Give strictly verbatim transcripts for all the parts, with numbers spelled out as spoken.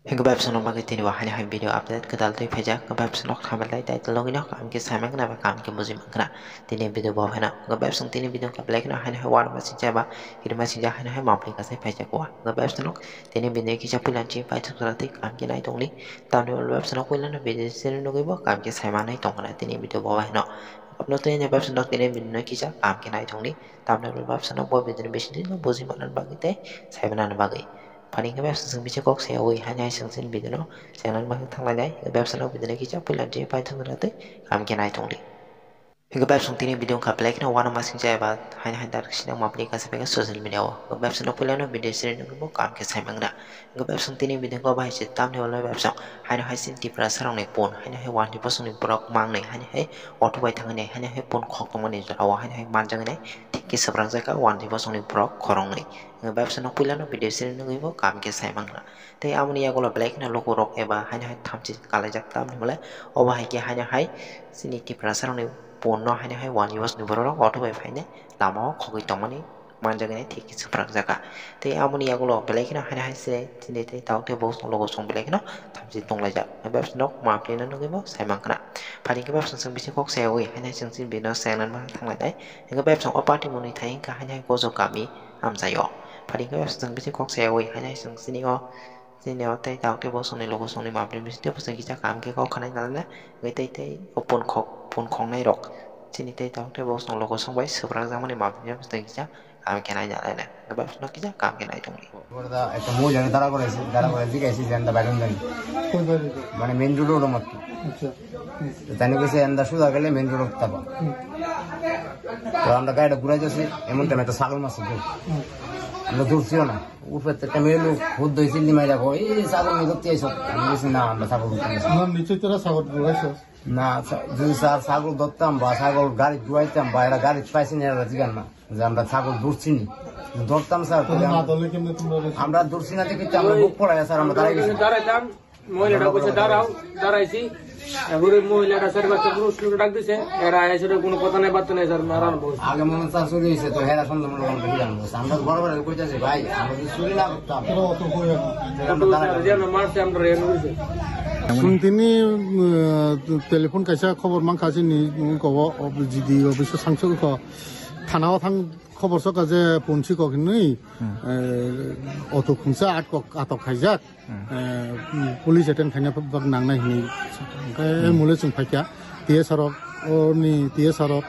Hingke bai bwswk nokbar khe tini bo haino hai video update kwtal twi phaijak. Hingke bai bwswk nok thamalai title logino kaham khe sai mankha ba kaham khe buji mankha. Tini video bo haino. Hingke bai bwswk tini video khe belai kheno haino hai warma singjak ba kirima singjak haino hai mapli kasai phaijak o. Hingke bai bwswk nok tini video kisa puila chi pai thwk thwk twi kaham khe nai tongli. Tamni ulo bai bwswk nok puila no video sini nugwi bo kaham khe sai manai tongkha tini video bo haino. Abno twi bai bwswk nok tini video no kisa kaham khe nai tongli. Tamni ulo bai bwswk nok bo video ni bisingtwi no buji manani bagwi tei sai manani bagwi. Phani hwnkhe bai bwswk chwng bisi kok sayawi haino hai chwng chini video no channel bai thanglainai. Hwnkhe bai bwswk no video no kisa puila je pai thwng rwna twi kaham khe nai tongdi. Hwnkhe bai bwswk tini video wngkha belai kheno uanama singcha eba haino hai direct sinang mapli kasa phaikha social media o. Hwnkhe bai bwswk no puila no video siri nugwi bo kaham khe sai mangra. Hwnkhe bai bwswk tini video wngkha bahai se tamni ulo bai bwswk haino hai chini Tiprasa rokni phone haino hai one bosongni borok mangnwi haino hai auto bai thangwi nai haino hai phone khok tongmani jora o haino hai manjak nai thik khe swprakjak kha one bosongni borok khoroknwi. Hwnkhe bai bwswk no puila no video siri nugwi bo kaham khe sai mankha. Tei aboni yagulo belai kheno lukurok eba haino hai thamchi kalaijak tamni hwnle obo hai khe haino hai chini Tiprasa rokni phone no haino hai one bosongni borok rok auto bai phainai lama o khogwi tongmani manjak nai thik khe swprakjak kha. Tei aboni yagulo belai kheno haino hai se chini tei tabuk tei bosong logo song belai kheno thamchi tonglaijak. Bai bwswk nok mapli no nugwi bo sai mankha. Phani hwnkhe bai bwswk chwng bisi kok sayawi haino hai chwng chini video no channel bai thanglainai. Hwnkhe bai bwswk o party mwnwi thai hwnkha haino hai Gojo kami amchaio. Phani hwnkhe bai bwswk chwng bisi kok sayawi haino hai chwng chini o Chini o tei tabuk tei bosongni logo songni mapli bisingtwi bwswk kisa kaham khe kok khanai nalai na. Hwnkhe tei tei o phone khok, phone khoknai rok chini tei tabuk tei bosong logo song bai swprakjakmani mapli bisingtwi kisa kaham khe nai nalai na. Hwnkhe bai bwswk no kisa kaham khe nai tongdi. Borda ekta mohila ni dara goraisi, dara goraisi gaisi jenda bairun jani. Koi bairun? Mane main road o mati. Acha. Tani kise enda suda gele main road o taba. Hmm. To amra gari gura jasi, emon time to sagol mas do. Hmm. Amra dur sio na. Upe te kami lu khud doi silli mai jago, "Ei, sagol ni dotti aiso." Ami bisi na, "Amra sagol dotti aiso." Na, nichoi tora sagol dotti aiso. Na, sa-, jodi sar sagol dottam ba sagol gari duaitam ba era gari paisi ni era jigan na. Je amra sagol durchini. Dottam sar, tole na dole kemne tumra resi? Amra durchina te kitte amra buk pora ya sar amra darai gesi. Darai tam, mohila da koise darao, daraisi. Ebore mohila da sar ba chukru suru dak dise. Era aise to kono kotha nai, batta nai, sir, maran bol. Age mone hoi churi hoise, to hera sonde mone hoi churi hoise. Amra bor bor koi jase bhai, amra churi na kortam. Pura oto koi. Amra sir, jeno marse amra reno hoise. Chwng tini, uh, telephone kaisa khobor mankha chini, uh, kobo, G D office o sangsu kho. Thana o thang khobor sokha je phone sikok hinwi, eh, oto khungsa atkok atok khaijak. Eh, police attend khaina bak nangnai hinwi. Hwnkhe mole chwng phaikha, T S R rok, oni T S R rok,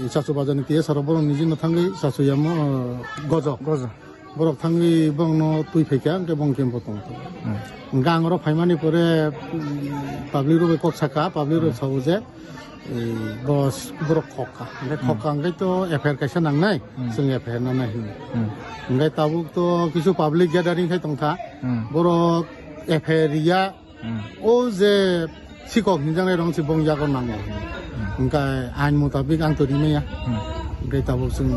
Chachu Bazar ni T S R rok borok niji no thangwi Chachu yamo, eh, Gojo. Gojo. Borok thangwi borokno twi phaikha, hwnkhe bong kempo tong. Hwnkhe ang oro phaimani pore, mm, public rok bai kok sakha, public rok sao je, eh, boss borok khokha. Hwnkhe khokha hwnkhe to F I R kaisa nangnai, chwng F I R nangnai hinwi. Hwnkhe tabuk to kisu public gathering khai tongkha. Borok F I R ya, o je sikok hinjaknai rong si bong yago nango. Hwnkhe ain mutabik ang to rimaya. Hwnkhe tabuk chwng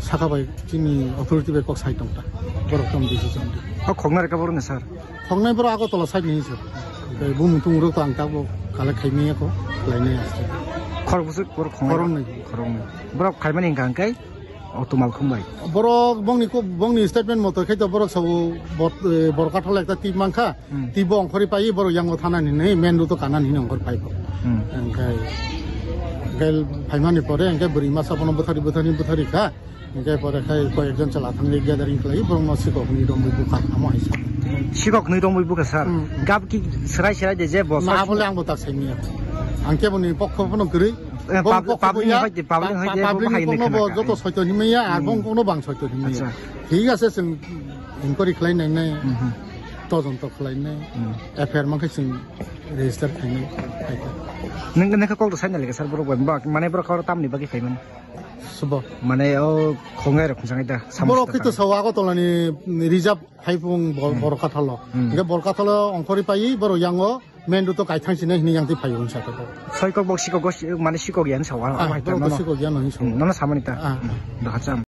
saka bai chini authority bai kok sai tongkha. Borok tong decision di. O khoknai rwkha borok ni sir? Khoknai borok Agartala side ni se. Tei bumung tumung rok to ang tabuk collect khai manya kho, khlai manya se. Khorok bwswk borok khoknai? Khoroknwi. Khoroknwi. Borok phaimani hwnkha hwnkhe auto malkhung bai. Borok bongni ko, bongni statement moto khai to borok sabo bot-, eh, Borkathal ekta tip mankha, tip bo ongkhorwi pai borok yango thanani hinwi main road o kanani hinwi ongkhor pai bo. Hwnkhe, hwnkhe phaimani pore hwnkhe bwrwi masa bono bwthari bwthari bwthari kha. Hingke pore khai koi ekjon chwla thangwi gathering khlai, borokno sikok hwnwi romwi bukha, amo hai sa. Sikok hwnwi romwi bukha, sir? Hmm. Gab ki serai serai de je bo. Na, bole ang bo tak sai manya. Ang keboni pokho phano kwrwi. Eh, bong pub-, pokho public ya, ni hoite, public ni hoite, public ni hai pokno bo khna joto kha. Soito hinmaya, ar bong kono bang soito hinmaya. Acha. Thik ase, chwng inquiry khlai nai nai, tojonto khlai nai, F I R mankhe chwng register khlai nai. Nwng, nwng khe kok to sai nai le, sir, borok bai, bak, mane borok kok tamni bagwi phaimani? Subo. Mane o khongai rok khunsangai da, samung borok sita kito tang. Sao Agartala ni reserve hai phung bor-, Borkathalo. Hingke Borkathalo ongkhorwi pai borok yango main road o kaithang sini hini yang twi phaio hinsa khe. Soikok bok sikok go si-, mane sikok yan sao, ah, hai borok tang no. Sikok yan no hinsa. Hmm, nono samani ta. Ah. Hmm, doha cham.